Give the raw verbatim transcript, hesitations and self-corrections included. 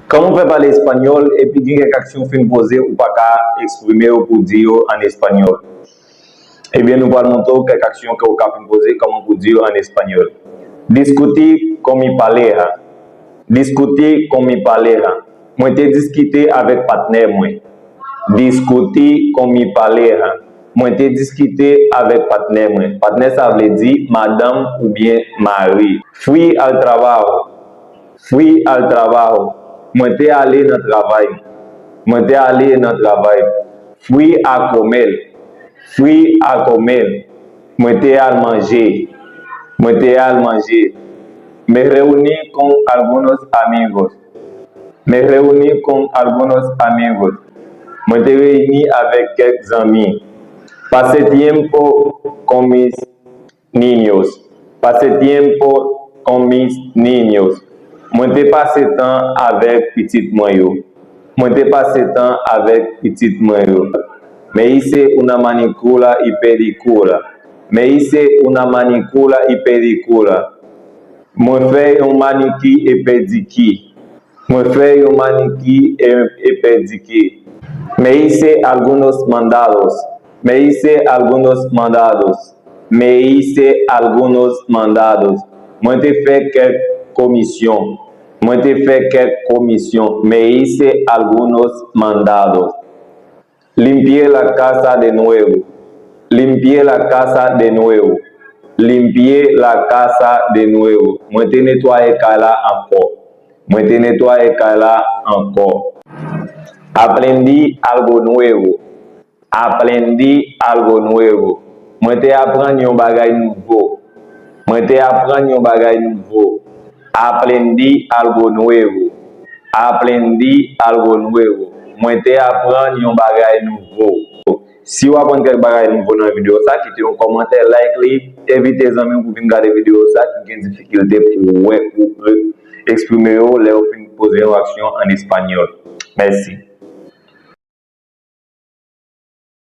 Kòman w fè pale espanyòl epi gen kèk aksyon w fin poze ou pa ka eksprime yo pou w di yo ann espanyòl? Ebyen, nou pral montre w kèk aksyon ke w ka fin poze, kòman pou w di yo ann espanyòl. Discutir con mi pareja. Discutir con mi pareja. Mwen te diskite avèk patnè mwen. Discutir con mi pareja. Mwen te diskite avèk patnè mwen. Patnè sa vle di madanm oubyen mari. Fui al trabajo. Fui al trabajo. Mwen te ale nan travay. Mwen te ale nan travay. Fui a comer. Fui a comer. Mwen te al manje. Mwen te al manje. Me reuní con algunos amigos. Me reuní con algunos amigos. Mwen te reyini avèk kèk zanmi. Pasé tiempo con mis niños. Pasé tiempo con mis niños. Mwen te pase tan avèk pitit mwen yo. Mwen te pase tan avèk pitit mwen yo. Me hice una manicura y pedicura. Me hice una manicura y pedicura. Mwen fè yon maniki e pediki. Mwen fè yon maniki e, e pediki. Me hice algunos mandados. Me hice algunos mandados. Me hice algunos mandados. Mwen te fè kèk komisyon. Mwen te fè kèk komisyon. Me hice algunos mandados. Limpié la casa de nuevo. Limpié la casa de nuevo. Limpié la casa de nuevo. Mwen te netwaye kay la ankò. Mwen te netwaye kay la ankò. Aprendí algo nuevo. Aprendí algo nuevo. Mwen te aprann yon bagay nouvo. Mwen te aprann yon bagay nouvo. Aprendí algo nuevo. Aprendí algo nuevo. Mwen te aprann yon bagay nouvo. Si w aprann kèk bagay nouvo nan videyo sa, kite yon kòmantè, like li, envite zanmi w pou vin gade videyo sa ki gen difikilte pou wè ou eksprime yo lè yo fin poze yon aksyon ann espanyòl. Mèsi.